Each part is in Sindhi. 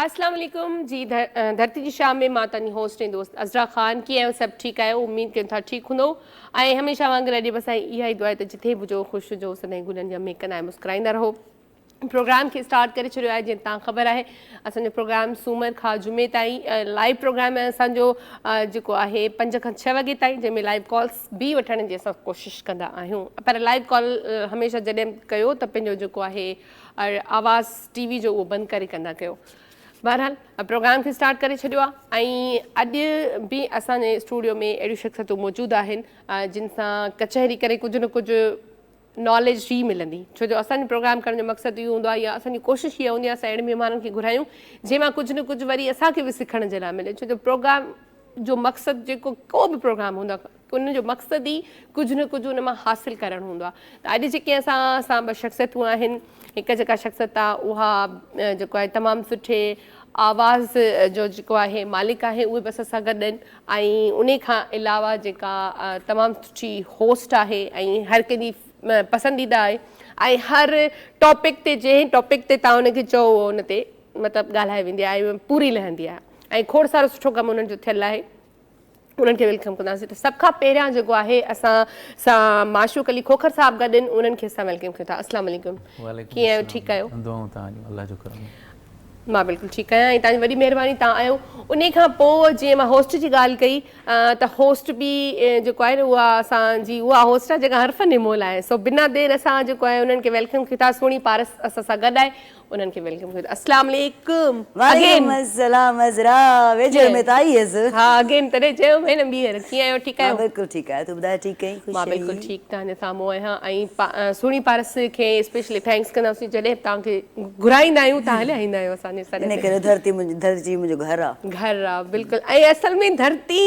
اسلام عليڪم جي ڌرتي جي شام ۾ مان توهان جي هوسٽ ۽ دوست عذرا خان. ڪيئن آهيو؟ سڀ ٺيڪ آهيو؟ اميد ڪيون ٿا ٺيڪ هوندو ۽ هميشه وانگر اڄ به اسان جي اها ئي دعا آهي ته جٿي به هجو خوش هجو، سدائين گلن جا مهڪندا ۽ مسڪرائيندا رهو. پروگرام کي اسٽارٽ ڪري ڇڏيو آهي. جيئن تان خبر آهي اسان جو پروگرام سومر کان جمعي تائين لائيو پروگرام آهي اسان جو جيڪو آهي 5 کان 6 وڳي تائين، جنهن ۾ لائيو ڪالز به وٺڻ جي اسان ڪوشش ڪندا آهيون. پر لائيو ڪال هميشه جڏهن ڪيو ته پنهنجو جيڪو آهي آواز ٽي وي جو اهو بند ڪري ڪندا ڪيو. بهرحال پروگرام کي اسٽارٽ ڪري ڇڏيو آهي ۽ اڄ به اسان جي اسٽوڊيو ۾ اهڙيون شخصيتون موجود آهن جن سان ڪچهري ڪري ڪجهه نه ڪجهه ناليج ئي ملندي، ڇو جو اسان جي پروگرام ڪرڻ جو مقصد اهو هوندو آهي يا اسان جي ڪوشش اها هوندي آهي اسان اهڙن مهمانن کي گهرايون جنهن مان ڪجهه نه ڪجهه وري اسان کي به سکڻ جي لاء ملي، ڇو جو پروگرام جو مقصد جيڪو ڪو به پروگرام هوندو آهي ان جو مقصد ئي ڪجهه نه ڪجهه ان مان حاصل ڪرڻ هوندو آهي. ته اڄ جيڪي اسان سان ٻه شخصيتون آهن، هڪ جيڪا شخصيت آهي اها جيڪو آهي تمام سٺي آواز جو جيڪو آهي مالڪ آهي، اهي به اسان سان گڏ آهن ۽ انهي کان علاوه جيڪا تمام سٺي هوسٽ آهي ۽ هر ڪنهن جي پسنديده آهي ۽ هر ٽاپڪ تي جنهن ٽاپڪ تي توهان ان کي چئو اهو ان تي مطلب ڳالهائي ويندي آهي ۽ پوري لهندي آهي ۽ کوڙ سارو سٺو ڪم انهن جو ٿيل آهي. انهن کي ويلڪم ڪنداسين. ته سڀ کان پهريان جيڪو آهي اسان سان معشوق علي کوکر صاحب گڏ آهن، انهن کي اسان ويلڪم ڪيون ٿا. اسلام عليڪم، ڪيئن آهيو؟ ٺيڪ آهيو؟ دعائون توهان جون، الله جو ڪرم. مان بلڪل ٺيڪ آهيان ۽ توهان جي وڏي مهرباني توهان آيو. انهي کان پوء جيئن مان هوسٽ جي ڳالهه ڪئي ته هوسٽ به جيڪو آهي نه اها اسان جي اها هوسٽ آهي جيڪا هر فن مول آهي، سو بنا دير اسان جيڪو آهي انهن کي ويلڪم ڪيون ٿا. سهڻي پارس اسان سان گڏ آهي، انهن کي welcome ڪيو. اسلام عليڪم. وعليڪم السلام عذرا، ويجهڙ ۾ ته آئي هيس. ها اگين تڏهن چيو مين نه ٻيهر. ڪيئن آهيو ٺيڪ آهيو؟ مان بلڪل ٺيڪ آهيان، تون ٻڌاء ٺيڪ آهين خوش مان بلڪل ٺيڪ توهان جي سامهون آهيان ۽ سهڻي پارس کي اسپيشلي thanks ڪنداسين جڏهن به توهان کي گهرائيندا آهيون توهان هليا ايندا آهيو اسان جي سڏ تي. ان ڪري ڌرتي منهنجي ڌرتي منهنجو گهر آ. گهر آ بلڪل ۽ اصل ۾ ڌرتي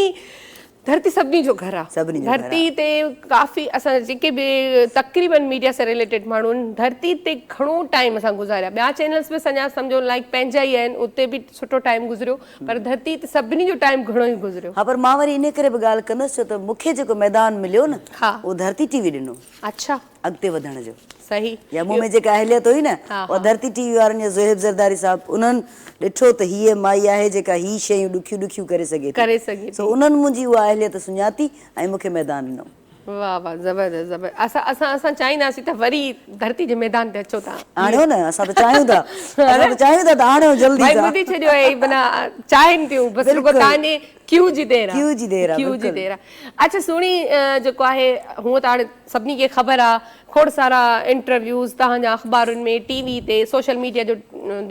ڌرتي سڀني جو گهر آ. سڀني جو گهر آ. ڌرتي تي ڪافي اسان جا جيڪي به تقريبن ميڊيا سان رليٽيڊ ماڻهو آهن ڌرتي تي گهڻو ٽائيم اسان گذاريا. ٻيا چينلز به اسان جا سمجهو لائيڪ پنهنجا ئي آهن اتي به سٺو ٽائيم گذريو پر ڌرتي تي سڀني جو ٽائيم گهڻو ئي گذريو. ها پر مان وري انهي ڪري به ڳالهه ڪندس ڇو ته مونکي جيڪو ميدان مليو نه اهو ڌرتي ٽي وي ڏنو. اڇا. اڳتي وڌڻ جو. صحيح. يا مون ۾ جيڪا اهليت هئي نه اها ڌرتي ٽي وي وارن يا زوهيب زرداري صاحب انهن ڏٺو ته هيء مائي آهي جيڪا هي شيون ڏکيون ڏکيون ڪري سگهي ٿي. ڪري سگهي سو انهن منهنجي اها اهليت سڃاتي ۽ مون کي ميدان ڏنو. واه واه زبردست زبردست اسان اسان اسان چاهينداسين ته وري ڌرتي جي ميدان تي اچو تان. آڻيو نه اسان ته چاهيون ٿا اسان ته چاهيون ٿا ته آڻيو جلدي سان. ڀائي ٻڌي ڇڏيو اهي معنيٰ چاهين ٿيون بس رڳو تان جي ڪيو جي دير آ. ڪيو جي دير آ ڪيو جي دير آ. اڇا سهڻي جيڪو آهي هونء ته هاڻي سڀني کي خبر آ کوڙ سارا انٽرويوز توهان جا اخبارن ۾ ٽي وي تي سوشل ميڊيا جو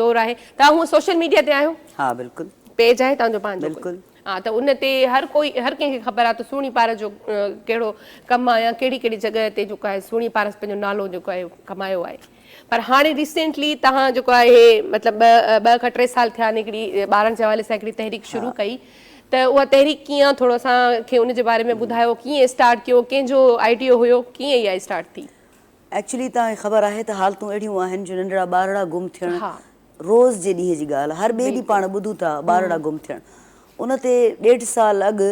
دور آهي توهان هونء سوشل ميڊيا تي آهيو؟ ها بلڪل. پيج آهي توهان جو پنهنجو؟ بلڪل. ها ته ان تي هر ڪوئي هر ڪنهن کي خبر آ ته سهڻي پارس جو ڪهڙو ڪم آ يا ڪهڙي ڪهڙي جڳهه تي جيڪو آهي سهڻي پارس پنهنجو نالو جيڪو آهي ڪمايو آهي. پر هاڻي ريسينٽلي توهان جيڪو آهي مطلب ٻه کان ٽي سال ٿيا آهن هڪڙي ٻارن جي حوالي سان هڪڙي تحريڪ شروع ڪئي ته اها تحريڪ ڪيئن ٿورو اسان کي ان جي باري ۾ ٻڌايو ڪيئن اسٽارٽ ڪيو ڪنهن جو آئيڊيو هيو ڪيئن اها اسٽارٽ ٿي؟ ايڪچولي توهان کي خبر آهي ته حالتون اهڙيون آهن جو ننڍڙا ٻارڙا گم ٿيڻ روز جي ڏينهن جي ڳالهه هر ٻئي ڏينهن پاڻ ٻڌون ٿا ٻارڙا گم ٿيڻ ان تي ڏيڍ سال اڳ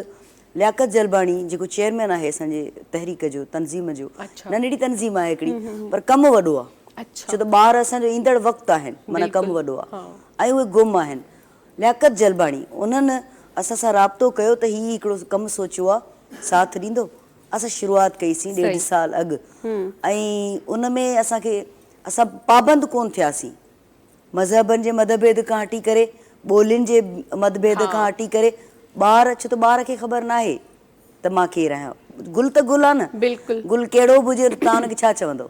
لياقت جلباڻي جيڪو چيئرمين آهي اسان جي تحريڪ جو تنظيم جو ننڍڙي تنظيم آهي هڪڙي پر ڪم وڏو آهي ڇو ته ٻار اسان جو ايندڙ وقت آهن معنيٰ ڪم وڏو آهي ۽ اهي گم آهن لياقت جلباڻي انهن اسان سان رابطو ڪيو ته هي هڪڙو ڪم سوچيو آهي ساٿ ڏيندو اسان شروعات ڪئي سين ڏيڍ سال اڳ ۽ ان ۾ اسان کي اسان پابند ڪون ٿياسين مذهبن جي مڌڀيد کان هٽي ڪري، ٻولين جي مڌڀيد کان هٽي ڪري، ٻار، ڇو ته ٻار کي خبر ناهي ته مان ڪير آهيان. گل ته گل آهي نه. گل ڪهڙو به هجي توهان ان کي ڇا چوندؤ؟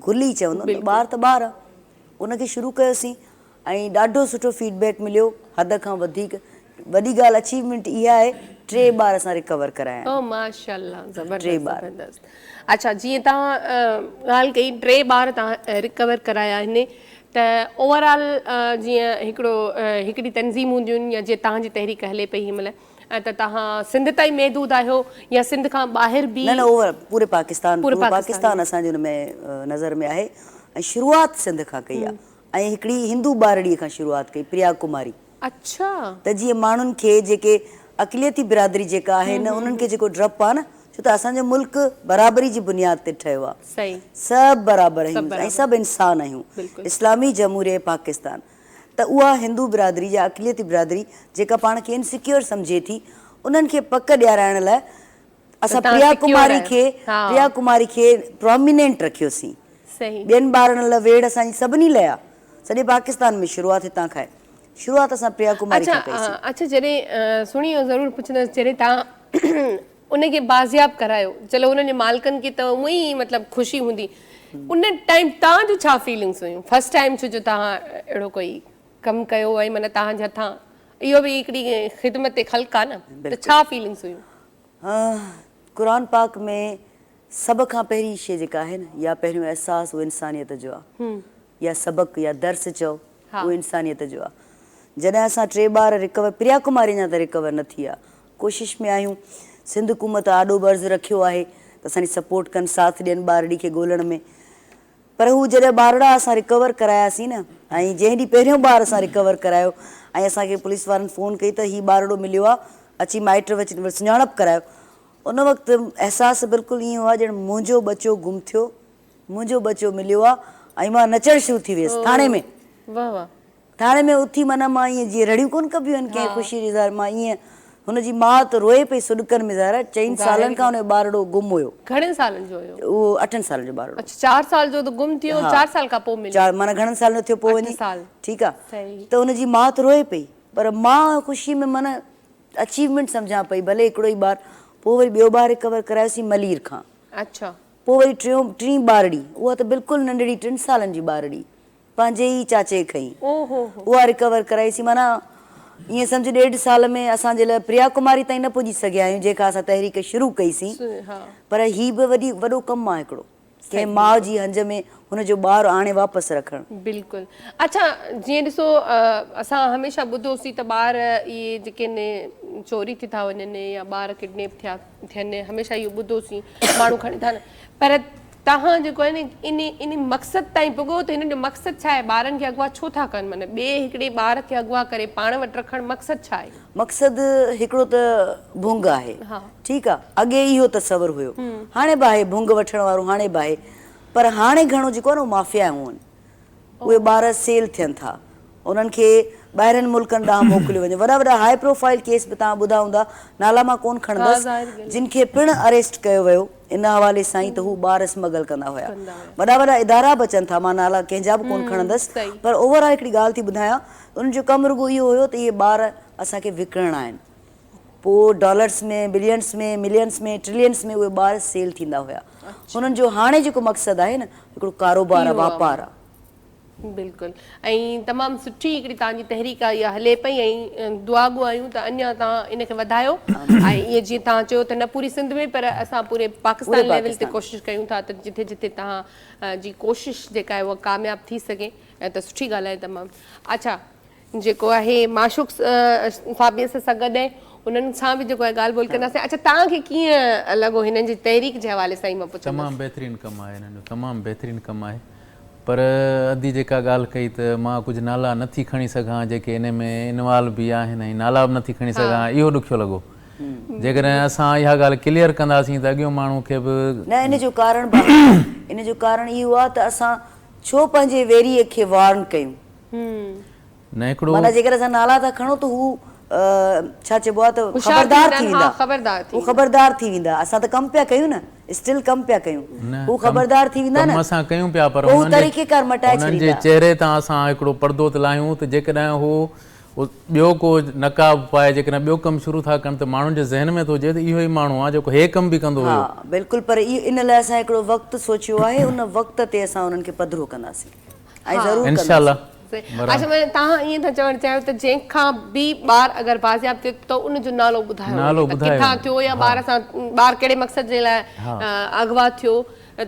گل ئي چوندؤ نه. ٻار ته ٻار آهي. ان کي شروع ڪيوسين ۽ ڏاڍو سٺو فيڊ بيڪ مليو، حد کان وڌيڪ. وڏي ڳالهه اچيومينٽ اها آهي، ٽي ٻار اسان ريڪور ڪرايا آهن. او ماشاءالله زبردست زبردست. اڇا جيئن توهان ڳالهه ڪئي ٽي ٻار توهان ريڪور ڪرايا آهن ته اوور آل جيئن هڪڙو هڪڙي تنظيم هونديون آهن يا جيئن توهان جي تحريڪ هلي پئي هن مهل ته توهان سنڌ تائين محدود آهيو يا سنڌ کان ٻاهر به؟ نه نه اوور پوري پاڪستان پورو پاڪستان اسان جي ان ۾ نظر ۾ آهي ۽ شروعات سنڌ کان ڪئي آهي ۽ هڪڙي هندو ٻارڙي کان شروعات ڪئي پريا ڪماري. اڇا. ته جيئن ماڻهن کي جيڪي اقليتي برادري جيڪا آهي نه انهن کي جيڪو ڊپ آهي نه ڇو ته اسان جو ملڪ برابري جي بنياد تي ٺهيو آهي صحيح سڀ برابر آهيون ۽ سڀ انسان آهيون بلڪل اسلامي جمهوريه پاڪستان. ته اها هندو برادري يا اقليتي برادري جيڪا پاڻ کي انسيڪيور سمجهي ٿي انهن کي پڪ ڏيارائڻ لاء اسان پريا ڪماري کي پريا ڪماري کي پراميننٽ رکيوسين. ٻين ٻارڙن لاء ويڙهه اسان جي سڀني لاء آ. سڄي پاڪستان ۾ شروعات هتان کان آهي. شروعات اسان پريا ڪماري کان ڪئي سين. اڇا جڏهن سڻي اهو ضرور پڇندس جڏهن توهان ان کي بازياب ڪرايو چلو انهن جي مالڪن کي ته اونئن ئي مطلب خوشي هوندي ان ٽائيم توهان جون ڇا فيلنگس هيون فرسٽ ٽائيم ڇو جو توهان اهڙو ڪوئي ڪم ڪيو ۽ معنيٰ توهان جي هٿان اهو به هڪڙي خدمت خلق آ نه ته ڇا فيلنگس هيون؟ قرآن پاڪ ۾ سڀ کان پهرين شيء جيڪا آهي نه يا پهريون احساس اهو انسانيت جو آ يا سبق يا درس چئو اهو انسانيت جو آ جڏهن اسان ٽي ٻار رڪور پريا ڪماري اڃا تائين رڪور نه ٿي آ ڪوشش ۾ آهيون سنڌ حڪومت آڏو به عرض رکيو آهي ته اسان جي سپورٽ ڪن ساٿ ڏين ٻارڙي کي ڳولڻ ۾ پر هو جڏهن ٻارڙا اسان رڪور ڪراياسين نه ۽ جنهن ڏينهن پهريون ٻار اسان رڪور ڪرايو ۽ اسان کي پوليس وارن فون ڪئي ته هي ٻارڙو مليو آ اچي مائٽ سڃاڻپ ڪرايو ان وقت احساس بلڪل ائين هئا ڄڻ منهنجو ٻچو گم ٿيو منهنجو ٻچو مليو آ ۽ مان نچڻ شروع ٿي ويس ٿاڻي ۾ ٿاڻي ۾ اٿي معنيٰ مان ائين جيئن رڙيون ڪونه ڪبيون آهن ڪنهن خوشي جي اظهار مان ائين هن جي ماء ته روئي پئي سڏڪن ۾ ظاهر آهي چئن سالن کان هن جو ٻارڙو گم هيو. گهڻن سالن جو هيو؟ اهو اٺن سالن جو ٻارڙو. اڇا چار سال جو ته گم ٿيو چار سال کان پوء مليو. چار معنيٰ گهڻن سالن جو ٿيو پوء وڃي ٺيڪ آ ته هن جي ماء ته روئي پئي پر مان خوشي ۾ معنيٰ اچيومينٽ سمجهان پئي ڀلي هڪڙو ئي ٻار پوء وري ٻيو ٻار رڪور ڪرايوسين ملير کان. اڇا. پوء وري ٽيون ٽين ٻارڙي اها ته بلڪل ننڍڙي ٽن سالن جي ٻارڙي پنهنجي ئي چاچي کي اها رڪور ڪرائي سين معنيٰ ائين سمجهه ڏيڍ سال ۾ اسان جي لاء پريا ڪماري تائين نه پڄي سگهيا آهيون جنهن کان اسان تحريڪ شروع ڪئي سين پر هي به وڏي وڏو ڪم آهي هڪڙو ڪنهن ماء جي هنج ۾ هن جو ٻار آڻي واپس رکڻ. بلڪل اڇا جيئن ڏسو اسان هميشه ٻڌو سين ته ٻار اهي جيڪي آهن چوري ٿي ٿا وڃن يا ٻار ڪڊنيپ ٿيا ٿين هميشه اهو ٻڌو سين ماڻهو کڻي ٿا پر توهان جيڪو آهي نه ان ان مقصد تائين پڳو ته هنن جو مقصد ڇا آهي ٻارن کي اغوا ڇو ٿا ڪن معنيٰ ٻئي هڪڙي ٻار کي اغوا ڪري پاڻ وٽ رکڻ مقصد ڇا آهي؟ مقصد هڪڙو ته ڀونگ آهي ٺيڪ آ اڳي اهو تصور هيو هاڻي به آهي ڀونگ وٺڻ وارو هاڻي به آهي پر هاڻي گهڻو جيڪو آهي نه اهو مافيائون آهن اهي ٻار سيل ٿين ٿا انهن کي ٻاهرين ملڪن ڏانهن موڪليو وڃي وڏا وڏا هاء پروفائيل ڪيس به توهان ٻڌا هوندا نالا مان ڪون کڻندس جن کي پڻ اريسٽ ڪيو ويو ان حوالي سان ئي ته هو ٻار اسمگل ڪندا هيا وڏا وڏا ادارا به اچن ٿا مان نالا ڪنهن جا به ڪون کڻندس پر اوور آل هڪڙي ڳالهه ٿي ٻڌايان انهن جو ڪم رڳو اهو هيو ته اهي ٻار اسان کي وڪڻڻا آهن پوء ڊالرس ۾ بلينس ۾ ملينس ۾ ٽرلينس ۾ اهي ٻار سيل ٿيندا هيا انهن جو هاڻي جيڪو مقصد آهي نه هڪڙو ڪاروبار آهي واپار آهي. بلڪل ۽ تمام سٺي هڪڙي توهان جي تحريڪ آهي اها هلي پئي ۽ دعاگو آهيون ته اڃا توهان ان کي وڌايو ۽ ائين جيئن توهان چيو ته نه پوري سنڌ ۾ پر اسان پوري پاڪستان ليول تي ڪوشش ڪيون ٿا ته جٿي جٿي توهان جي ڪوشش جيڪا آهي اها ڪامياب ٿي سگهي ته سٺي ڳالهه آهي تمام اڇا جيڪو آهي معشوق صاحب به اسان سان گڏ آهن انهن سان به جيڪو آهي ڳالهه ٻولهه ڪنداسين اڇا توهان کي ڪيئن لڳو هنن جي تحريڪ جي حوالي سان ئي مان پڇندس. تمام بهترين ڪم آهي هنن جو تمام بهترين ڪم آهي پر ادي جيڪا ڳالهه ڪئي ته مان ڪجهه نالا نه ٿي کڻي سگهان جيڪي ان ۾ انوالو به آهن ۽ نالا به نه ٿي کڻي سگهان اهو ڏکيو لڳو جيڪڏهن اسان اها ڳالهه ڪليئر ڪنداسين ته اڳيون ماڻهو کي به نه ان جو ڪارڻ به آهي ان جو ڪارڻ اهو آهي ته اسان ڇو پنهنجي ويريء کي وارن ڪيون نه هڪڙو. معنيٰ جيڪڏهن اسان نالا ٿا کڻون ته هو ڇا چئبو آهي ته خبردار ٿي ويندا. هو خبردار ٿي ويندا. اسان ته ڪم پيا ڪيون نه اسٽل ڪم پيا ڪيون. هو خبردار ٿي ويندا نه ڪم اسان ڪيون پيا پر پوء هو طريقيڪار مٽائي انهن جي چهري تان اسان هڪڙو پردو ته لاهيون ته جيڪڏهن هو ٻيو ڪو نقاب پائي جيڪڏهن ٻيو ڪم شروع ٿا ڪن ته ماڻهن جي ذهن ۾ ٿو هجي ته اهو ئي ماڻهو آهي جيڪو هي ڪم به ڪندو هيو. ها بلڪل پر ان لاء اسان هڪڙو وقت سوچيو آهي ان وقت تي اسان انهن کي پڌرو ڪنداسين. ۽ ضرور انشاء الله اڇا معني توهان ائين ٿا چوڻ چاهيو ته جنهن کان به ٻار اگر بازياب ٿئي ته ان جو نالو ٻڌايو نالو وڃي ته ٻڌايو ڪٿان وڃي ٿيو يا ها ٻار سان ٻار ڪهڙي مقصد جي لاء اغوا ٿيو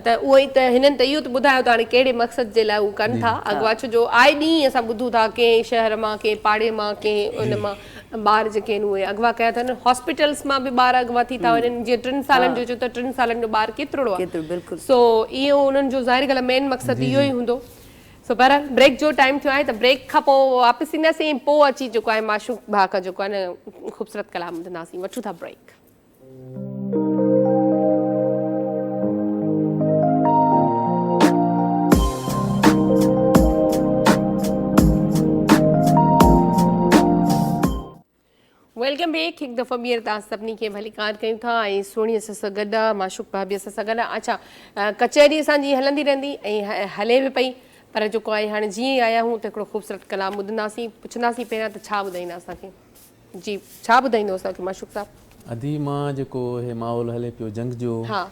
ته اهو ئي ته هنن ته اهو ته ٻڌايو ته هاڻي ڪهڙي مقصد جي لاء هو ڪن جي ٿا اغوا ڇو جو آئي ڏينهن اسان ٻڌون ٿا ڪنهن شهر مان ڪنهن پاڙي مان ڪنهن ان مان ٻار جيڪي آهن اهي اغوا ڪيا ٿا وڃن هاسپيٽلس مان به ٻار اغوا ٿي ٿا وڃن جيئن ٽن سالن جو چيو ته ٽن سالن جو ٻار ڪيترڙو آهي ڪيترو بلڪل سو اهو انهن جو ظاهري ڳالهه مين مقصد اهو ئي هوندو. سو بهرحال بريڪ جو ٽائيم ٿيو آهي ته بريڪ کان پوء واپس اينداسين ۽ پوء اچي جيڪو آهي معشوق ڀاء کان جيڪو آهي نه خوبصورت ڪلام ٻڌنداسين وٺون ٿا بريڪ. Welcome back هڪ دفعو ٻيهر توهان سڀني کي ڀليڪار ڪيون ٿا ۽ سهڻي اسان سان گڏ آ معشوق ڀاڀي اسان سان گڏ آ اڇا ڪچهري اسان جي هلندي رهندي ۽ هلي به پئي پر جيڪو آهي هاڻي جيئن ئي آيا آهيون ته هڪڙو خوبصورت ڪلام ٻڌنداسين پڇنداسين پهريان ته ڇا ٻڌائيندا اسان کي جي ڇا ٻڌائيندو اسان کي معشوق صاحب. ادي مان جيڪو هي ماحول هلي پيو جنگ جو ها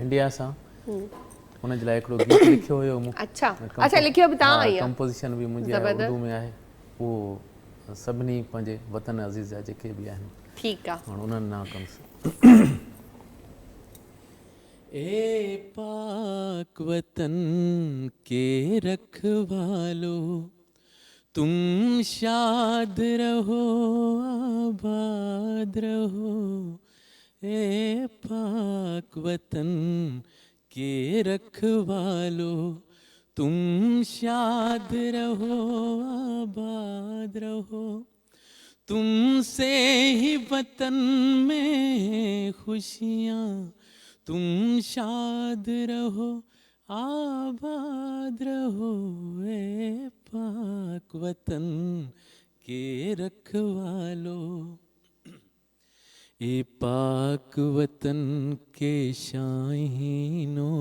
انڊيا سان ان جي لاء هڪڙو گيت لکيو هيو مون. اڇا اڇا لکيو به توهان ئي آ. ڪمپوزيشن به منهنجي آهي اردو ۾ آهي اهو سڀني پنهنجي وطن عزيز جا جيڪي به آهن ٺيڪ آ هاڻ انهن ڏانهن ڪندس. اي پاڪ وطن ڪي رکوالو تم شاد رهو آباد رهو اي پاڪ وطن ڪي رکوالو تم شاد رهو آباد رهو تم سي هي وطن ۾ خوشيان تم شاد رهو آباد رهو اي پاڪ وطن ڪي رکوالو. اي پاڪ وطن ڪي شاهينو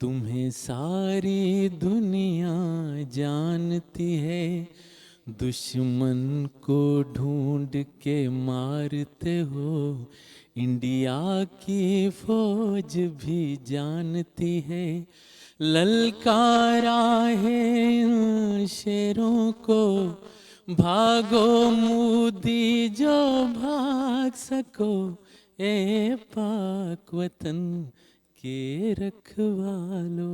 تمهين ساري دنيا جانتي هي دشمن ڪو ڍونڍ ڪي مارتي هو انڊيا ڪي فوج ڀي جانتي هي للڪارا هي ان شيرون ڪو ڀاڳو مودي جو ڀاڳ سڪو اي پاڪ وطن ڪي رکوالو.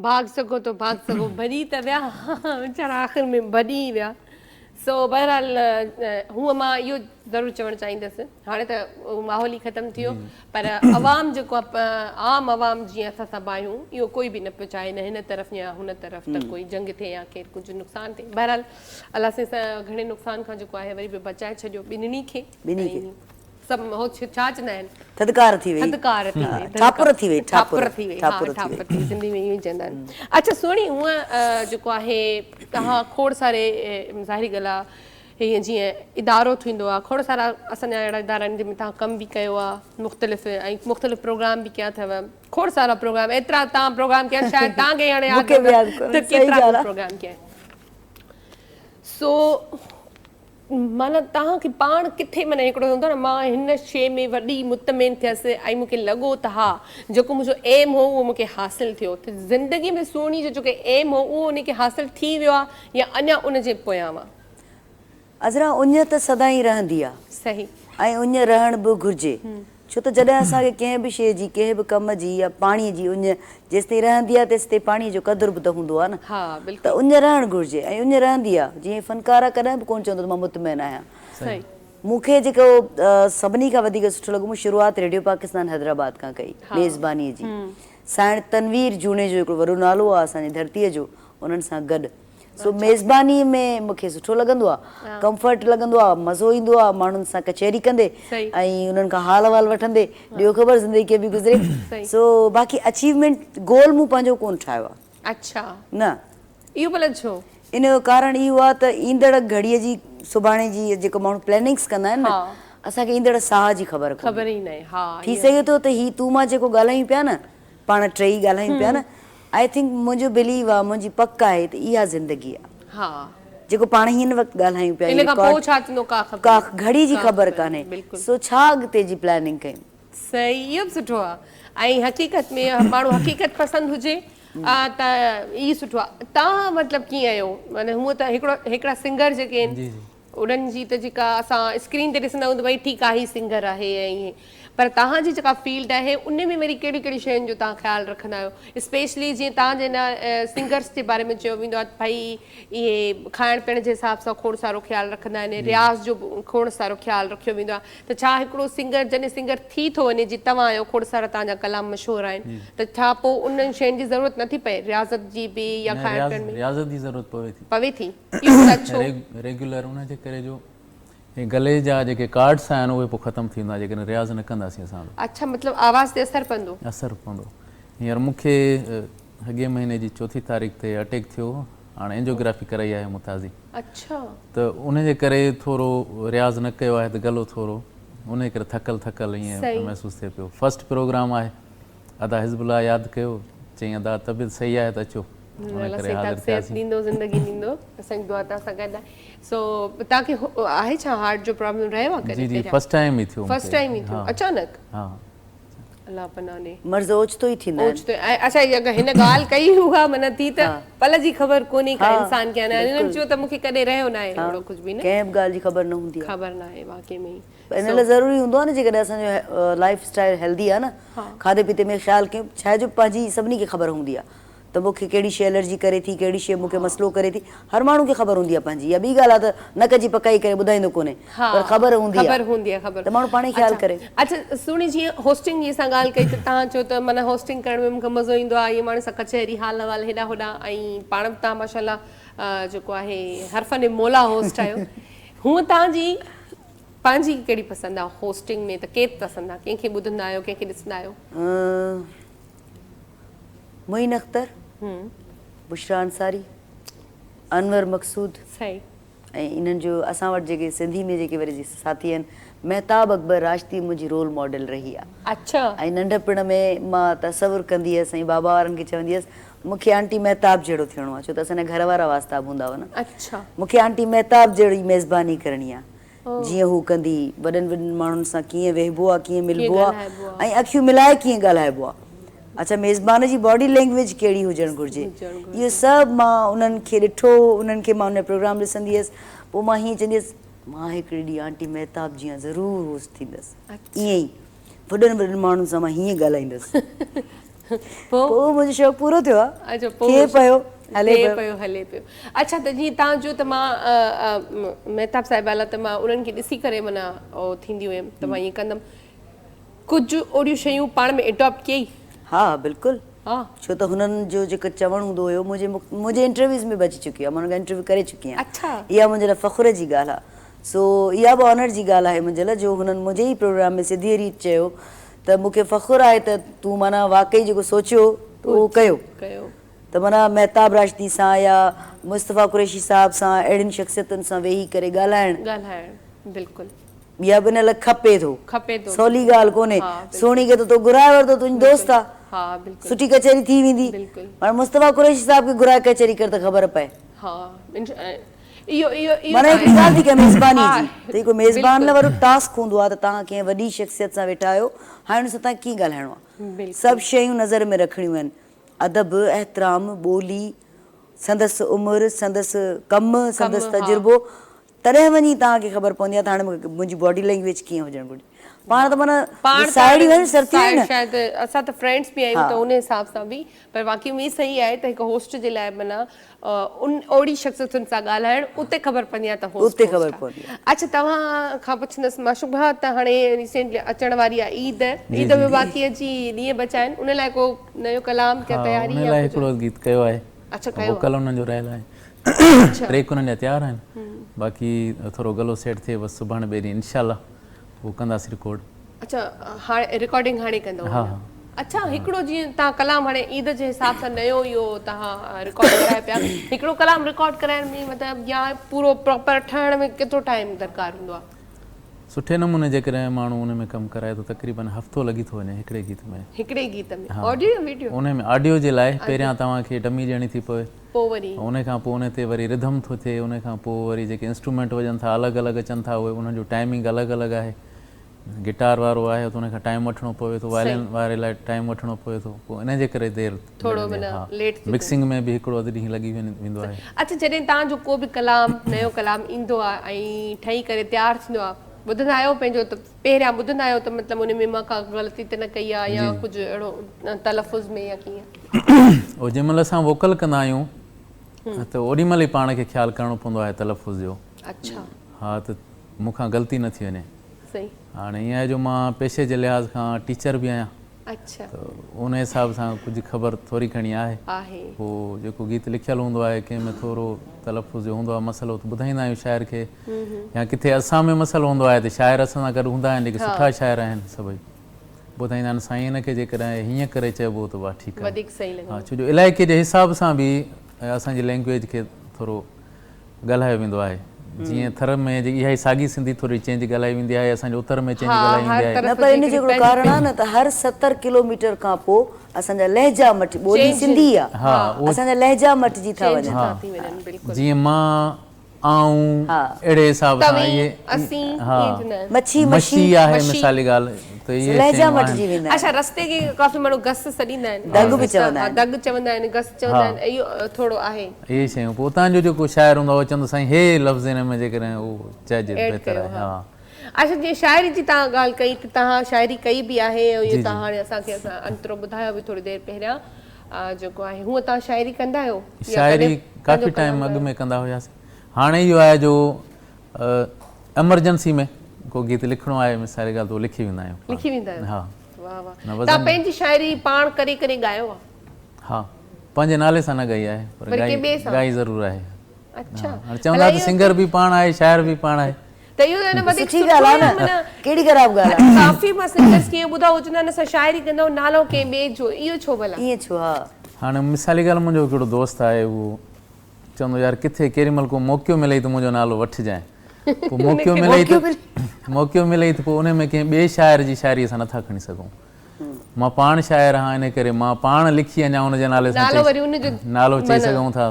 ڀاڳ سگهو ته ڀاڳ سگهو ڀڄي ته ويا ويچارا آخر ۾ ڀڄي ئي ويا سو بهرحال هونء مان اهو ضرور چوڻ چاهيندس هاڻي ته ماحول ئي ختم ٿي ويو پر عوام جيڪو عام عوام جيئن اسان سڀ آهيون اهو ڪوئي به نه پيو چاهي نه هن طرف يا هن طرف ته ڪوئي جنگ ٿئي يا ڪير ڪجهه نقصان ٿئي بهرحال الله سائين گهڻي نقصان کان جيڪو آهي وري به بچائي ڇڏيو ٻنهي کي ٻنهي کي سڀ هو ڇا چوندا آهن؟ ٿڌڪار ٿي وئي. ٿڌڪار ٿي وئي. ٺاپر ٿي وئي. ٺاپر ٿي وئي. ها ٺاپر ٿي وئي سنڌي ۾ ائين ئي چوندا آهن. اڇا سهڻي هونء جيڪو آهي توهان کوڙ ساري ظاهري ڳالهه آهي هيئن جيئن ادارو ٿيندو آهي کوڙ سارا اسان جا اهڙا ادارا آهن جن ۾ توهان ڪم به ڪيو آهي مختلف ۽ مختلف پروگرام به ڪيا اٿو کوڙ سارا پروگرام ايترا توهان پروگرام ڪيا آهن شايد توهان کي ئي هاڻي ياد نه هوندا ته ڪيترا پروگرام ڪيا آهن سو معنيٰ توهان کي پاڻ ڪٿي معنيٰ هڪڙو هوندو آهي نه مان هن شيء ۾ وڏي مطمئن ٿيس ۽ مون کي لڳو ته ها جيڪو منهنجو ايم هو اهو مون کي حاصل ٿيو ته زندگي ۾ سهڻي جو جيڪو ايم هو اهو ان کي حاصل ٿي ويو آهي يا اڃا ان جي پويان آهي. عذرا اڃ ته سدائين رهندي آ. صحيح. ۽ اڃ رهڻ به گهرجي. ڇو ته جڏهن اسان کي ڪنهن به شيء جي، ڪنهن به ڪم جي يا پاڻي جي اڃ جيستائين رهندي آهي تيستائين پاڻي جو قدر به ته هوندو آهي نه ته اڃ رهڻ گهرجي ۽ اڃ رهندي آهي جيئن فنڪار آهي ڪڏهن به ڪونه چوندو ته مان مطمئن آهيان. مون کي جيڪو سڀني کان وڌيڪ سٺو لڳو مون شروعات ريڊيو پاڪستان حيدرآباد کان ڪئي ميزباني جي سائڻ تنوير جوڻيجو هڪڙو وڏو نالو آهي اسان جي ڌرتيء جو انهن سان گڏ سو ميزباني ۾ مون کي سٺو لڳندو آ ڪمفرٽ لڳندو آ مزو ايندو آ ماڻهن سان ڪچهري ڪندي ۽ انهن کان حال احوال وٺندي ڏيو خبر زندگي ڪيئن پئي گذري سو باقي اچيومينٽ گول مون پنهنجو ڪون ٺاهيو آ. اڇا نه. اهو ڀلا ڇو؟ ان جو ڪارڻ اهو آ ته ايندڙ گهڙيء جي سڀاڻي جي جيڪو ماڻهو پلاننگس ڪندا آهن نه اسان کي ايندڙ ساهه جي خبر ڪونهي. خبر ئي ناهي ها. ٿي سگهي ٿو ته هي تون مان جيڪو ڳالهايون پيا نه پاڻ ٽيئي ڳالهايون پيا نه I think منهنجو بليو آ منهنجي پڪ آهي ته اها زندگي آ. ها. جيڪو پاڻ هن وقت ڳالهايون پيا ان کان پوء ڇا ٿيندو ڪا خبر ڪا گهڙي جي خبر ڪانهي سو ڇا اڳتي جي پلاننگ ڪيون. صحيح اهو به سٺو آ ۽ حقيقت ۾ ماڻهو حقيقت پسند هجي ته ئي سٺو آ توهان مطلب ڪيئن آهيو معنيٰ هونء ته هڪڙو هڪڙا سنگر جيڪي آهن انهن جي ته جيڪا اسان اسڪرين تي ڏسندا آهيون ته ڀئي ٺيڪ آ هي سنگر آهي ۽ ائين پر توهان جي جيڪا فيلڊ آهي ان ۾ وري ڪهڙيون ڪهڙيون شين جو توهان خيال رکندا آهيو اسپيشلي جيئن توهان جي هن سنگرس جي باري ۾ چيو ويندو آهي ته ڀئي اهي کائڻ پيئڻ جي حساب سان کوڙ سارو خيال رکندا آهن رياض جو به کوڙ سارو خيال رکيو ويندو آهي ته ڇا هڪڙو سنگر جڏهن سنگر ٿي ٿو وڃي جي توهان آهيو کوڙ سارا توهان جا ڪلام مشهور آهن ته ڇا پوء انهن شين جي ضرورت نٿي پئي رياضت جي به يا کائڻ پيئڻ ۾ رياضت جي ضرورت پوي ٿي پوي ٿي اهو ڀلا ڇو؟ ريگيولر ان جي ڪري جو هي گلي جا جيڪي ڪارڊس آهن اهي پوء ختم ٿي ويندا جيڪڏهن رياض نه ڪنداسين اسان ته. اڇا مطلب آواز تي اثر پوندو. اثر پوندو. هينئر مون کي اڳئين مهيني جي چوٿين تاريخ تي اٽيڪ ٿيو هو. هاڻ اينجيوگرافي ڪرائي آهي مون تازي. اڇا. ته ان جي ڪري ٿورو رياض نه ڪيو آهي ته گلو ٿورو ان جي ڪري ٿڪل ٿڪل ائين محسوس ٿئي پيو. فرسٽ پروگرام آهي. ادا حزب الله ياد ڪيو چيائين ادا طبيعت صحيح آهي ته اچو. ان الله ڪري سائين حاضر توهان کي صحت ٿياسين. ڏيندو زندگي ڏيندو اسان جي دعا توهان سان گڏ آهي. سو توهان کي آهي ڇا هارٽ جو پرابلم رهيو آهي جي ڪڏهن جي پهريان؟ فرسٽ ٽائيم ئي ٿيو مون فرسٽ کي. ٽائيم ئي ٿيو ها اچانڪ؟ ها. الله پناهه ڏي. مرض اوچتو ئي ٿيندا آهن. اوچتو ئي اڇا اگر هن ڳالهه ڪئي اها معنيٰ ٿي ته پل جي خبر ڪونهي ڪا انسان کي هاڻي هنن چيو ته مون کي ڪڏهن رهيو ناهي اهڙو ڪجهه به نه. ڪنهن به ڳالهه جي خبر نه هوندي آهي. خبر ناهي واقعي ۾ ئي. پر ان لاء ضروري هوندو آهي نه جيڪڏهن اسان جو لائيف اسٽائيل هيلدي آهي نه کاڌي پيتي ۾ خيال ڪيون ڇا آهي جو پنهنجي سڀني کي خبر هوندي آهي ته مون کي ڪهڙي شيء الرجي ڪري ٿي ڪهڙي شيء مون کي مسئلو ڪري ٿي هر ماڻهو کي خبر هوندي آهي پنهنجي اها ٻي ڳالهه آهي ته نڪ جي پڪائي ڪري ٻڌائيندو ڪونهي پر خبر هوندي خبر هوندي آهي ته ماڻهو پاڻ ئي خيال ڪري. اڇا سهڻي جيئن هوسٽنگ جي اسان ڳالهه ڪئي ته توهان چيو ته معنيٰ هوسٽنگ ڪرڻ ۾ مون کي مزو ايندو آهي ائين ماڻهن سان ڪچهري حال احوال هيڏانهن هوڏانهن ۽ پاڻ به توهان ماشاء الله جيڪو آهي هر فن مولا هوسٽ آهيو هونء توهان جي پنهنجي ڪهڙي پسند آهي هوسٽنگ ۾ ته ڪير پسند آهي ڪنهن کي ٻڌندا آهيو ڪنهن کي ڏسندا آهيو. معين اختر، بشريٰ انصاري، انور مقصود صحيح. ۽ انهن جو اسان وٽ جيڪي سنڌي ۾ جيڪي وري ساٿي آهن مهتاب اڪبر راشدي منهنجي رول ماڊل رهي آهي. اڇا. ۽ ننڍپڻ ۾ مان تصور ڪندي هيس ۽ بابا وارن کي چوندي هيس مون کي آنٽي مهتاب جهڙو ٿيڻو آهي ڇو ته اسان جا گهر وارا واسطا به هوندا هئا نه. اڇا. مون کي آنٽي مهتاب جهڙي ميزباني ڪرڻي آهي. جيئن هو ڪندي، وڏن وڏن ماڻهن سان ڪيئن ويهبو آ، ڪيئن ملبو آ ۽ اکيون ملائي ڪيئن ڳالهائبو آ. اڇا ميزبان جي باڊي لينگويج ڪهڙي هجڻ گهرجي. اهو سڀ مان انهن کي ڏٺو، انهن کي مان ان جا پروگرام ڏسندي هيس، پوء مان هيئن چوندي هيس، مان هڪڙي ڏينهن آنٽي مهتاب جيان ضرور هوسٽ ٿيندس. ائين ئي وڏن وڏن ماڻهن سان مان هيئن ڳالهائيندس. پوء منهنجو شوق پورو ٿيو آ. ٿئي پيو هلي پيو. هلي پيو. اڇا ته جيئن تان جو ته مان مهتاب صاحبه لاء ته مان انهن کي ڏسي ڪري معنيٰ ٿيندي هيم ته مان ائين ڪندم. ڪجهه اهڙيون شيون پاڻ ۾ اڊاپٽ ڪيئي؟ ها بلڪل. ڇو ته هنن جو جيڪو چوڻ هوندو هيو منهنجي منهنجي انٽرويوز ۾ به اچي چڪي آ. مان هنن کان انٽرويو ڪري چڪي آهيان. اها منهنجي لاء فخر جي ڳالهه آ. سو اها به آنر جي ڳالهه آهي منهنجي لاء جو هنن منهنجي ئي پروگرام ۾ سڌيء ريت چيو ته مون کي فخر آهي ته تون معنيٰ واقعي جيڪو سوچيو ته اهو ڪيو ته معنيٰ مهتاب راشدي سان يا مصطفيٰ قريشي صاحب سان اهڙين شخصيتن سان ويهي ڪري ڳالهائڻ اها به ان لاء کپي ٿو سولي ڳالهه ڪونهي سهڻي کي ته تو گهرائي ورتو تنهنجي دوست آ سٺي ڪچهري ٿي ويندي پر مصطفيٰ قريشي صاحب کي گهرائي ڪچهري ڪر ته خبر پئي. اهو اهو اهو معنيٰ هڪڙي ڳالهه ٿي ڪيان ميزباني جي ته هڪ ميزبان لاء وڏو ٽاسڪ هوندو آهي ته توهان ڪنهن وڏي شخصيت سان ويٺا آهيو هاڻي ان سان توهان کي ڪيئن ڳالهائڻو آهي سڀ شيون نظر ۾ رکڻيون آهن ادب احترام ٻولي سندس عمر سندس ڪم سندس تجربو تڏهن وڃي توهان کي خبر پوندي آهي ته هاڻي منهنجي باڊي لينگويج ڪيئن هجڻ گهرجي پاڻ ته معنيٰ ساهيڙيون آهيون سرتيون آهيون نه شايد اسان ته فرينڊس به آهيون ته ان حساب سان به پر واقعي ۾ صحيح آهي ته هڪ هوسٽ جي لاء معنيٰ ان اوڙي شخصيتن سان ڳالهائڻ اتي خبر پوندي آهي ته هوسٽ اتي خبر پوندي آهي. اڇا توهان کان پڇندس معشوق ڀاء ته هاڻي ريسينٽلي اچڻ واري آهي عيد عيد به باقي اچي ڏينهن بچا آهن ان لاء ڪو نيو ڪلام ڪا تياري ان لاء هڪڙو گيت ڪيو آهي اڇا ڪيو ووڪل انهن جو رهيل آهي ٽريڪ انهن جا تيار آهن باقي ٿورو گلو سيٽ ٿئي بس سڀاڻي ٻئي ڏينهن انشاء الله هو ڪنداسين رڪارڊ. اڇا هاڻي رڪارڊنگ هاڻي ڪندو ها ها. اڇا هڪڙو جيئن توهان ڪلام هاڻي عيد جي حساب سان نيو اهو توهان رڪارڊ ڪرايو پيا هڪڙو ڪلام رڪارڊ ڪرائڻ ۾ مطلب يا پورو پراپر ٺهڻ ۾ ڪيترو ٽائيم درڪار هوندو آهي؟ سٺي نموني جيڪڏهن ماڻهو ان ۾ ڪم ڪرائي ته تقريبن هفتو لڳي ٿو وڃي هڪڙي گيت ۾. هڪڙي گيت ۾ آڊيو يا ويڊيو؟ ان ۾ آڊيو جي لاء پهريان توهان کي ڊمي ڏيڻي ٿي پوي پوء وري. ان کان پوء ان تي وري رڌم ٿو ٿئي ان کان پوء وري جيڪي انسٽرومينٽ وڄن ٿا الڳ الڳ اچن ٿا اهي انهن جو ٽائمنگ الڳ الڳ آهي گٽار وارو آهي ته ان کان ٽائيم وٺڻو پوي ٿو وائلن واري لاء ٽائيم وٺڻو پوي ٿو پوء ان جي ڪري دير ٿورو معنيٰ ليٽ ٿي مڪسنگ ۾ به هڪڙو اڌ ڏينهن لڳي ويندو آهي. اڇا جڏهن توهان جو ڪو به ڪلام نيو ڪلام ايندو آهي ۽ ٺهي ڪري تيار ٿيندو آهي ٻڌندا آهيو پنهنجو ته پهريان ٻڌندا آهيو ته مطلب ان ۾ مان ڪا غلطي ته نه ڪئي آهي يا ڪجهه اهڙو تلفظ ۾ يا ڪيئن؟ او جنهن مهل اسان ووڪل ڪندا آهيون ته اوڏي مهل ئي پاڻ کي خيال ڪرڻو پوندو آهي تلفظ جو. اڇا. ها ته مون کان غلطي نه ٿي وڃي. صحيح. هاڻي ائين آهي جو مان پيشي جي لحاظ کان ٽيچر به آهيان. اڇا. ته ان حساب سان ڪجهه خبر ٿوري گهڻي آهي. آهي. پوء جيڪو گيت لکيل هوندو آهي ڪنهن ۾ ٿورو تلفظ جو هوندو آهي مسئلو ته ٻڌائيندا آهيون شاعر کي يا ڪٿي اسان ۾ مسئلو هوندو آهي ته شاعر اسان سان گڏ هوندا آهن جيڪي سٺا شاعر آهن سڀئي ٻڌائيندا آهن سائين هن کي جيڪڏهن هيئن ڪري چئبو ته واهه ٺيڪ آهي. وڌيڪ صحيح لڳندو. ها ڇو جو علائقي جي حساب سان به اسان جي لينگويج کي ٿورو ڳالهايو ويندو آهي جيئن ٿر ۾ جيڪي اها ئي ساڳي سنڌي ٿوري چينج ڳالهائي ويندي آهي اسان جي اتر ۾ چينج ڳالهائي ويندي آهي. نه پر ان جو هڪڙو ڪارڻ آهي نه ته هر 70 ڪلوميٽر کان پوء اسان جا لهجا مٽ ٻولي سنڌي آهي اسان جا لهجا مٽجي ٿا وڃن. جيئن مان آئون اهڙي حساب سان اهي ها مڇي مشي آهي مثالي ڳالهه ته اهي لهجا مٽجي ويندا آهن. اڇا رستي کي ڪافي ماڻهو گس سڏيندا آهن. دڳ به چوندا آهن. دڳ چوندا آهن گس چوندا آهن اهو ٿورو آهي. اهي شيون پوء اتان جو جيڪو شاعر هوندو آهي اهو چوندو سائين هي لفظ هن ۾ جيڪڏهن اهو چئجي ته بهتر آهي ها. اڇا جيئن شاعري جي توهان ڳالهه ڪئي ته توهان شاعري ڪئي به آهي ۽ اهو توهان هاڻي اسان کي انترو ٻڌايو به ٿوري دير پهريان جيڪو آهي هونء توهان شاعري ڪندا آهيو؟ شاعري ڪافي ٽائيم اڳ ۾ ڪندا هياسين هاڻي اهو آهي جو ايمرجنسي ۾ ڪو گيت لکڻو آهي مثال ڳالهه ته اهو لکي ويندا آهيون. لکي ويندا آهيو ها واه واه توهان پنهنجي شاعري پاڻ ڪري ڪري ڳايو آهي؟ ها پنهنجي نالي سان نه ڳائي آهي پر ڳائي ضرور آهي. اڇا هاڻي چوندا ته سنگر به پاڻ آهي شاعر به پاڻ آهي. ته اهو ته وڌيڪ سٺي ڳالهه آهي نه ڪهڙي خراب ڳالهه آهي. ڪافي مان سنگرس کي اهو ٻڌو هو چوندا آهن اسان شاعري ڪندا آهيون نالو ڪنهن ٻئي جو اهو ڇو ڀلا. ائين ڇو ها. هاڻي مثالي ڳالهه منهنجو هڪڙو دوست آهي اهو چوندو يار ڪٿي ڪيڏي مهل ڪو موقعو ملئي ته منهنجو نالو وٺجانء پوء موقعو ملئي ته موقعو ملئي ته پوء ان ۾ ڪنهن ٻئي شاعر جي شاعري اسان نٿا کڻي سگهون مان پاڻ شاعر آهيان ان ڪري مان پاڻ لکي اڃا ان جي نالي سان نالو چئي سگهون ٿا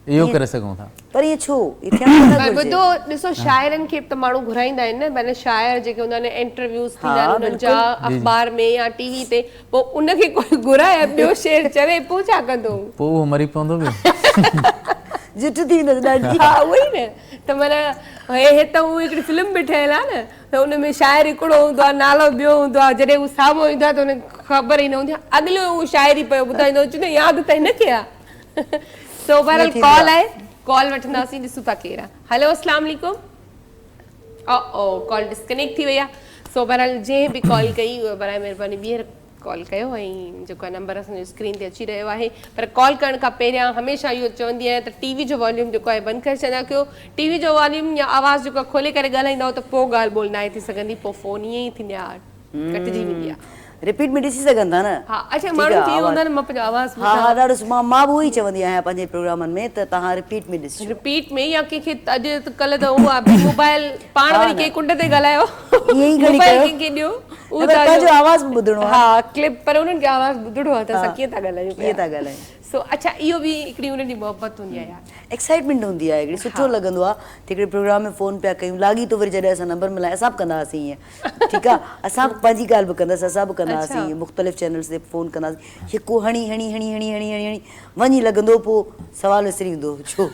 اهو ڪري سگهون ٿا. پر ائين ڇو؟ ائين ٿيڻ ته نه گهرجي. ٻڌو ڏسو شاعرن کي به ته ماڻهو گهرائيندا آهن نه معنيٰ شاعر جيڪي هوندا آهن انٽرويوز ٿيندا آهن انهن جا اخبار ۾ يا ٽي وي تي پوء ان کي ڪوئي گهرائي ۽ ٻيو شعر چوي پوء ڇا ڪندو هو؟ پوء اهو مري پوندو به. جٺ ٿي ويندس ڏاڍي. ها اهو ئي نه ته معنيٰ هي هي ته هو هڪڙي فلم به ٺهيل آهي نه ته ان ۾ شاعر هڪڙو هوندو آهي نالو ٻيو هوندو آهي جڏهن هو سامهون ايندو آهي ته ان کي خبر ئي نه هوندي آهي اڳلو اهو شاعر ئي پيو ٻڌائيندو هو چوندو ياد ته هن کي آهي. سو بهرحال ڪال آهي ڪال وٺنداسين ڏسون ٿا ڪير آهي هلو اسلام عليڪم او او ڪال ڊسڪنيڪٽ ٿي وئي آهي سو بهرحال جنهن به ڪال ڪئي برائي مهرباني ٻيهر ڪال ڪيو ۽ جيڪو آهي نمبر اسان جو اسڪرين تي اچي رهيو آهي پر ڪال ڪرڻ کان پهريان هميشه اهو چوندي آهيان ته ٽي وي جو واليوم جيڪو آهي بند ڪري ڇڏيندا ڪيو ٽي وي جو واليوم يا آواز جيڪو آهي کولي ڪري ڳالهائيندا ته پوء ڳالهه ٻولهه ناهي ٿي سگهندي پوء فون ائين ئي ٿيندي آهي ڪٽجي ويندي آ. رپيٽ ۾ ڏسي سگهن ٿا نه. ها اڇا ماڻهن کي اهو هوندو آ نه مان پنهنجو آواز ٻڌان. ها ها ڏاڍو مان مان به اهو ئي چوندي آهيان پنهنجي پروگرامن ۾ ته توهان رپيٽ ۾ ڏسجو. رپيٽ ۾ يا ڪنهن کي اڄ ڪلهه ته اهو آ ڀئي موبائل پاڻ وري ڪنهن ڪنڊ تي ڳالهايو ائين ئي کڻي موبائل ڪنهن کي ڏيو اهو پنهنجو آواز به ٻڌڻو آ. ها ڪلپ پر انهن کي آواز ٻڌڻو آ ته اسان ڪيئن ٿا ڳالهايون پيا. ڪيئن ٿا ڳالهايون. سو اڇا اهو به هڪڙي انهن جي محبت هوندي آ يار. ايڪسائيٽمينٽ هوندي آهي هڪڙي سٺو لڳندو آ ته هڪڙي پروگرام ۾ فون پيا ڪيون لاڳيتو وري جڏهن اسان نمبر ملايا اسان به ڪندا هئاسين ائين. ٺيڪ آ اسان به پنهنجي ڳالهه به ڪندس اسان به ڪندا هئاسين ائين مختلف چينلز تي فون ڪندا هئاسين يڪو هڻي هڻي هڻي هڻي هڻي هڻي هڻي وڃي لڳندو پوء سوال وسري ويندو هو ڇو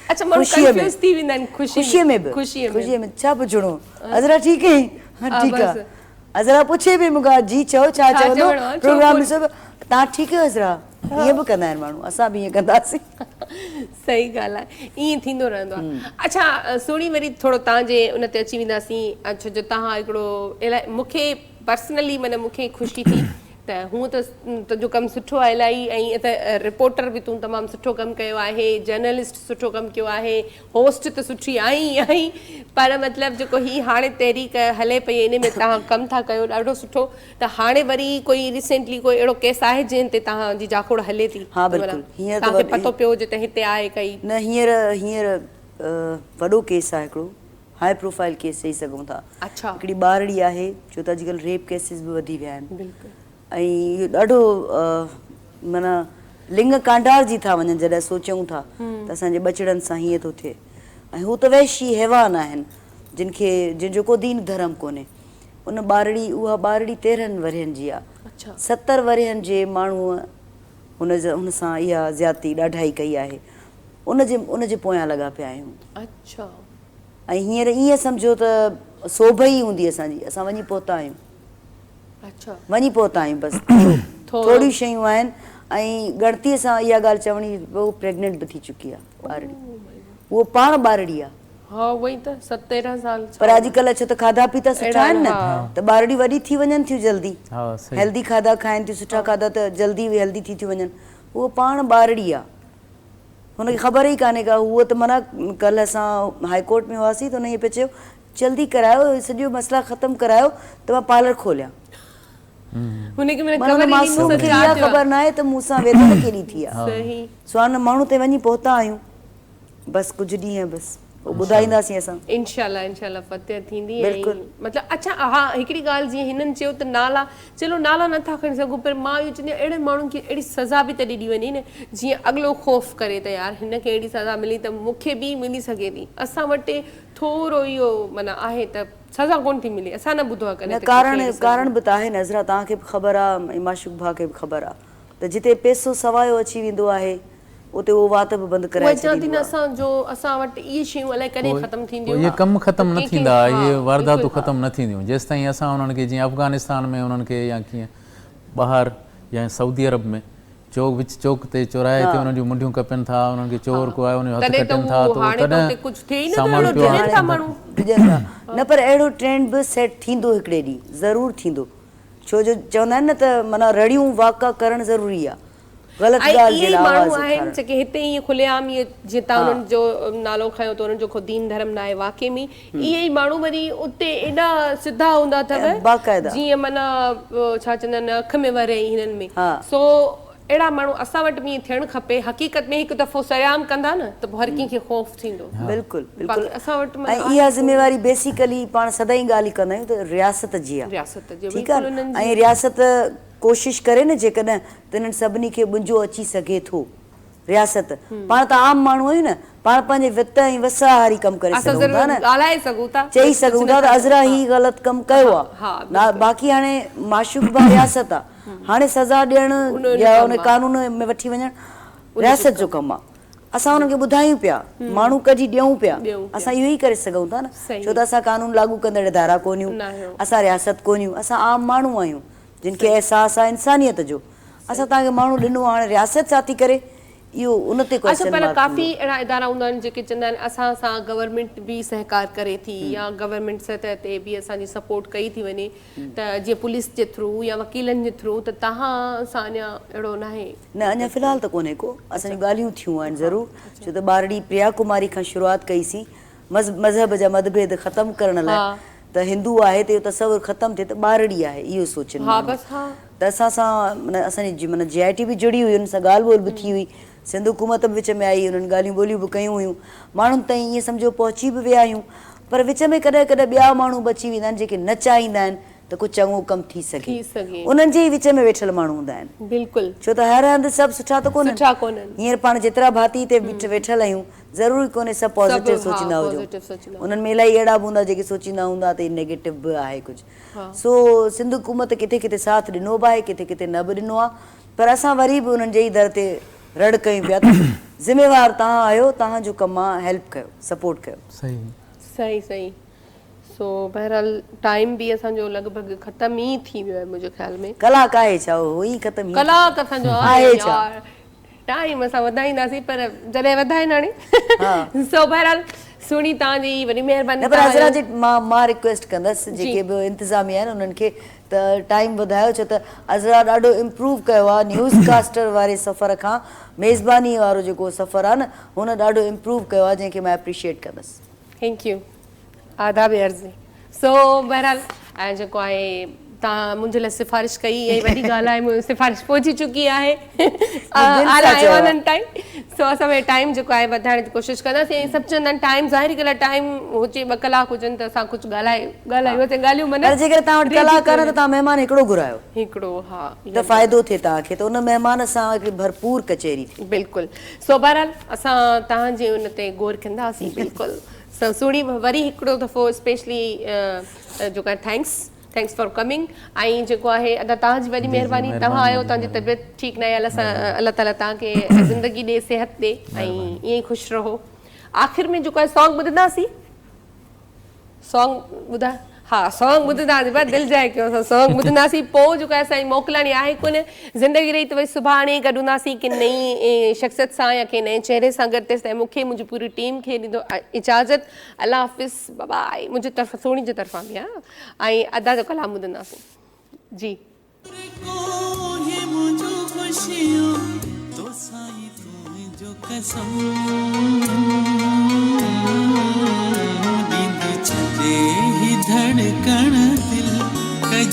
اڇا ماڻهو ڪنفيوز ٿي ويندا آهن خوشي خوشي ۾ به خوشي ۾ ڇا پڇڻو عذرا ٺيڪ آهين ها ٺيڪ آ عذرا پڇي به مون کان جي چئو ڇا چوندو پروگرام ڏسو تان ٺيڪ آهيو عذرا ائين به ڪندا آهن ماڻهو اسان به ائين ڪندا هئاسين. صحيح ڳالهه آهي ائين ٿيندو رهندو آهي اڇا سهڻي وري ٿورو تان جي ان تي اچي وينداسين ڇو جو تهان هڪڙو الائي مون کي پرسنلي معنيٰ مون کي خوشي ٿي ته هونء ته تنهنجو ڪم سٺو آهي الائي ۽ ته رپورٽر به تون تمام سٺو ڪم ڪيو آهي جرنلسٽ سٺو ڪم ڪيو آهي هوسٽ ته سٺي آهين ئي آهين پر مطلب جيڪو هي هاڻي تحريڪ هلي پئي ان ۾ تهان ڪم ٿا ڪيو ڏاڍو سٺو ته هاڻي وري ڪوئي ريسينٽلي ڪوئي اهڙو ڪيس آهي جنهن تي توهان جي جاکوڙ هلي ٿي؟ ها بلڪل هينئر ته توهان کي پتو پيو هجي ته هتي آهي ڪئي. نه هينئر هينئر وڏو ڪيس آهي هڪڙو هاء پروفائل ڪيس چئي سگهون ٿا. اڇا. هڪڙي ٻارڙي آهي ڇو ته اڄڪلهه ريپ ڪيسز به وڌي ويا آهن. بلڪل. ۽ اهو ڏاڍو معنيٰ لڱ ڪانڊارجي ٿا وڃن جڏهن سوچيون ٿا ته اسان جي ٻچڙن سان هيئن ٿو ٿئي ۽ هو ته وحشي حيوان آهن جن کي جن جو ڪو دين ڌرم ڪونهي. ان ٻارڙي اها ٻارڙي 13 ورهين جي آ. 70 ورهين جي ماڻهوء هن هن سان اها زيادتي ڏاڍائي ڪئي آهي. ان جي ان جي پويان لڳا پيا آهيون. ۽ هينئر ائين سمجهو ته سوڀ ئي هوندي اسان جي. اسان وڃي پهتا آهيون. وڃي پهتا آهيون بس ٿوريون شيون آهن ۽ ڳڻتيء سان اها ڳالهه چوڻي هوء پريگننٽ به ٿي چڪي آ ٻارڙي. هوء پاڻ ٻارڙي آ. ها اهو ئي ته ست 13 سال پر اڄ ڪلهه ڇو ته کاڌا پيتا سٺا آهن نه ته ٻارڙيون وڏي ٿي وڃن ٿيون جلدي هيلدي کاڌا کائن ٿيون سٺا کاڌا ته جلدي هيلدي ٿي ٿيون وڃن هوء پاڻ ٻارڙي آ هن کي خبر ئي ڪانهي ڪا هوء ته معنيٰ ڪلهه اسان هائي ڪورٽ ۾ هئاسين ته هن ائين پئي چيو جلدي ڪرايو سڄو مسئلا ختم ڪرايو ته مان پارلر کوليان. هن کي معنيٰ معنيٰ خبر ان ئي ني مون معصوم سان کي ڇا اها ٿيو آ. خبر ناهي ته مون سان ويڌن ڪيڏي ٿي آ. صحيح. سو هاڻ ان ماڻهو تائين وڃي پهتا آهيون. بس ڪجهه ڏينهن بس پوء ٻڌائينداسين اسان. انشاء الله انشاء الله فتح ٿيندي ۽ بلڪل. مطلب اڇا ها هڪڙي ڳالهه جيئن هنن چيو ته نالا چلو نالا نه ٿا کڻي سگهون پر مان اهو چوندي آهيان اهڙن ماڻهن کي اهڙي سزا به ته ڏني وڃي نه جيئن اڳلو خوف ڪري ته يار هن کي اهڙي سزا ملي ته مون کي به ملي سگهي ٿي اسان وٽ ٿورو اهو معنيٰ آهي ته سزا ڪونه ٿي ملي اسان نه ٻڌو آهي نه ڪڏهن ته ڪنهن کي ڪارڻ اهڙي سزا ڪارڻ به ته آهي نه عذرا توهان کي به خبر آ ۽ معشوق ڀاء کي به خبر آ ته جتي پئسو سوايو اچي ويندو آهي اتي اهو وات به بند اهي ڪرائي چوان ٿي ڇڏيندو نه آ. اسان جو اسان وٽ اهي شيون الائي ڪڏهن ختم پوء ٿينديون اهي ڪم ختم ته نه ڪنهن کي ٿيندا ها اهي وارداتون بلڪل ختم نه ٿينديون جيستائين اسان انهن کي جيئن افغانستان ۾ انهن کي يا ڪيئن ٻاهر يا سعودي عرب ۾ چوڪ وچ چوڪ تي چوراهي تي انهن جون منڍيون ڪپين ٿا انهن کي چور ڪو آيو ان جو هٿ تڏهن ته ڪٽين ٿا اهو ته هاڻي ته تڏهن اتي ڪجهه ٿئي ئي نه ٿو سامان اهڙو پيو ڊڄن آهي ٿا ماڻهو. ڊڄن ٿا نه پر اهڙو ٽرينڊ به سيٽ ٿيندو هڪڙي ڏينهن ضرور ٿيندو ڇو جو چوندا آهن نه ته معنيٰ رڙيون واڪا ڪرڻ ضروري آ غلط ۽ ڳالهه اهي جي ئي لاء ماڻهو آواز آهن اٿارڻ. جيڪي هتي ائين کلي عام ائين جيئن تان انهن جو نالو کنيو ته انهن جو ڪو دين ڌرم ناهي واقعي ۾ اهي ئي ماڻهو وري اتي ايڏا سڌا هوندا اٿو باقاعده. جيئن معنيٰ ڇا چوندا آهن اک ۾ وري هنن ۾ سو اهڙا ماڻهو اسان وٽ به ائين ٿيڻ کپي حقيقت ۾ هڪ دفعو سرعام ڪندا نه ته پوء هر ڪنهن کي خوف ٿيندو بلڪل بلڪل باقي اسان وٽ ۽ معنيٰ اها آهي ڪو ذميواري بيسيڪلي پاڻ سدائين ڳالهه ڪندا آهيون ته رياست جي آهي رياست جي ٺيڪ آهي بلڪل انهن ۽ جي رياست ڪوشش ڪري نه جيڪڏهن ته انهن سڀني کي ٻنجو اچي سگهي ٿو. رياست، پاڻ ته عام ماڻهو آهيون نه، پاڻ پنهنجي وت ۽ وس آهر ئي ڪم ڪري اسان سگهون ٿا ضرور نه. ڳالهائي سگهون ٿا چئي ڪجهه سگهون ٿا نٿا ته عذرا چئون هي غلط ڪم ڪيو ها آ. ها بلڪل. باقي هاڻي معشوق به رياست آ. هاڻي سزا ڏيڻ ان جو يا ڪم ان آ. قانون ۾ وٺي وڃڻ ان جو رياست جو ڪم. ڪم آ. اسان انهن کي ٻڌايون پيا، ماڻهو ڪڍي ڏيون پيا، ڏيون پيا. اسان اهو ئي ڪري سگهون ٿا نه، صحيح. ڇو ته اسان قانون لاڳو ڪندڙ ادارا ڪونهيون، ناهيون. اسان رياست ڪونهيون، اسان عام ماڻهو آهيون، جن کي صحيح. احساس آهي انسانيت جو، اسان توهان کي ماڻهو ڏنو آهي، هاڻي رياست ڇا ٿي ڪري، اهو ان تي اڇا ڪوئسچن پر مارڪ ڪافي ٿيندو. اهڙا ادارا هوندا آهن جيڪي چوندا آهن اسان سان گورنمينٽ به سهڪار ڪري ٿي يا گورنمينٽ سطح تي به اسان جي سپورٽ ڪئي ٿي وڃي ته جيئن پوليس جي ٿرو يا وڪيلن جي ٿرو ته توهان سان اڃا اهڙو ناهي. نه اڃا في الحال ته ڪونهي ڪو، اسان جون ڳالهيون ٿيون آهن ضرور، ڇو ته ٻارڙي پريا ڪماري کان شروعات ڪئي سين مذهب جا متڀيد ختم ڪرڻ لاء ته هندو آهي ته اهو تصور ختم ٿئي ته ٻارڙي آهي اهو سوچين ماڻهو ته اسان سان معنيٰ اسان جي معنيٰ جي آء ٽي به جڙي هئي انهن سان ڳالهه ٻولهه به ٿي هئي سنڌ حڪومت به وچ ۾ آئي انهن ڳالهيون ٻولهيون به ڪيون هيون ماڻهن تائين ائين سمجهو پهچي به ويا آهيون پر وچ ۾ ڪڏهن ڪڏهن ٻيا ماڻهو به اچي ويندا آهن جيڪي نه چاهيندا آهن ته ڪو چڱو ڪم ٿي سگهي انهن جي ئي وچ ۾ ويٺل ماڻهو هوندا آهن بلڪل ڇو ته هر هنڌ سڀ سٺا ته ڪونهن سٺا ڪونهن هينئر پاڻ جيترا ڀاتي هتي ويٺل آهيون ضروري ڪونهي سڀ پازيٽو سوچيندا هجون انهن ۾ الاهي اهڙا به هوندا جيڪي سوچيندا هوندا ته هي نيگيٽو به آهي ڪجهه سو سنڌ حڪومت ڪٿي ڪٿي ساٿ ڏنو به آهي ڪٿي ڪٿي نه به ڏنو آهي پر اسان وري به انهن جي ئي در تي رڙ ڪيون پيا ته ذميوار توهان آهيو توهان جو ڪم آ هيلپ ڪيو سپورٽ ڪيو. صحيح. صحيح صحيح سو بهرحال ٽائيم به اسان جو لڳ ڀڳ ختم ئي ٿي ويو آهي منهنجي خيال ۾. ڪلاڪ آهي ڇا اهو ئي ختم ئي ڪلاڪ اسان جو آهي يار ٽائيم اسان وڌائينداسين پر جڏهن وڌائين هاڻي سو بهرحال سهڻي توهان جي وڏي مهرباني نه پر عذرا جي مان مان ريڪويسٽ ڪندس جيڪي به انتظاميا آهن انهن کي ته ٽائيم وڌايو ڇو ته عذرا ڏاڍو امپروو ڪيو آهي نيوز ڪاسٽر واري سفر کان ميزباني وارو جيڪو سفر آهي نه هن ڏاڍو امپروو ڪيو آهي جنهن کي مان اپريشيئيٽ ڪندس. Thank you آداب عرض سو بهرحال ۽ جيڪو آهي تان منهنجي لاء سفارش ڪئي اها ئي وڏي ڳالهه آهي منهنجي سفارش پهچي چڪي آهي اعليٰ ايوانن تائين سو اسان پنهنجو ٽائيم جيڪو آهي وڌائڻ جي ڪوشش ڪنداسين ۽ سڀ چوندا آهن ٽائيم ظاهري ڳالهه آهي ٽائيم هجي ٻه ڪلاڪ هجن ته اسان ڪجهه ڳالهائي ڳالهايون اسان ڳالهيون معنيٰ پر جيڪڏهن توهان وٽ ڪلاڪ آهي نه ته توهان مهمان هڪڙو گهرايو هڪڙو ها ته فائدو ٿئي توهان کي ته ان مهمان سان هڪڙي ڀرپور ڪچهري ٿئي. بلڪل سو بهرحال اسان توهان جي ان تي غور ڪنداسين بلڪل سو سهڻي وري هڪڙو دفعو اسپيشلي جيڪو آهي thanks thanks for coming ۽ جيڪو آهي ادا توهان جي وڏي مهرباني توهان آيو توهان جي طبيعت ٺيڪ ناهي الله سان الله تعالي توهان کي زندگي ڏي صحت ڏي ۽ ائين ئي خوش رهو آخر ۾ جيڪو آهي سانگ ٻڌنداسين سانگ ٻڌا ها سانگ ٻڌنداسين پر دل جاء ڪيو اسان سانگ ٻڌنداسين پوء جيڪو آهي سائين موڪلاڻي آهي ڪونه زندگي رهي ته وري سڀاڻي گڏ هونداسين ڪنهن نئين شخصيت سان يا ڪنهن نئين چهري سان گڏ تيستائين مون کي منهنجي پوري ٽيم کي ڏيندو اجازت الله حافظ باباء منهنجي طرف سهڻي جي طرفان به ها ۽ ادا جو ڪلام ٻڌنداسين جي.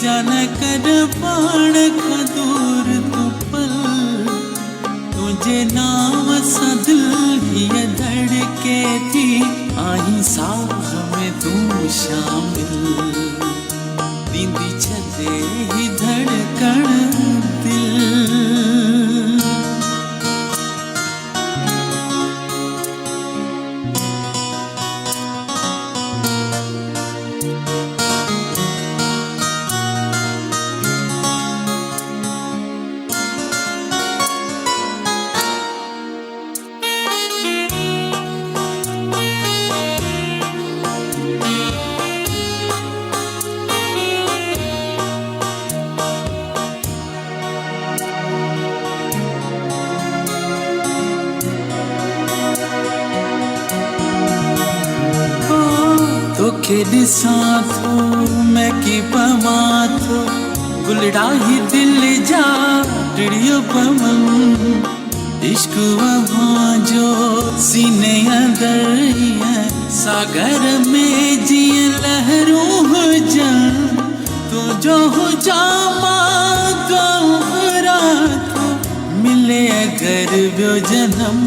ڪجان نه ڪڏهن پاڻ کان دور تون پل. تنهنجي نانء سان دل هيء ڌڙڪي ٿي، آهين ساهه ۾ تون شامل. ڏيندي ڇڏي هي ڌڙڪڻ دل. توکي ڏسان ٿو مهڪي پوان ٿو گلڙا هي دل جا ٽڙيو پون عشق اوهان جو سيني اندر ائين ساگر ۾ جيئن لهرون هجن تنهنجو هجان مان دعائون گهران ٿو ملي اگر ٻيو جنم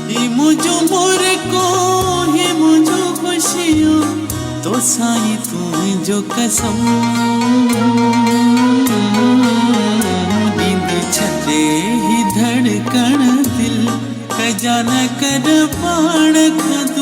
هي منهنجون مرڪون هي منهنجون خوشيون توسان ئي تنهنجو قسم ڏيندي ڇڏي هي ڌڙڪڻ دل ڪجان نه ڪڏهن پاڻ کان.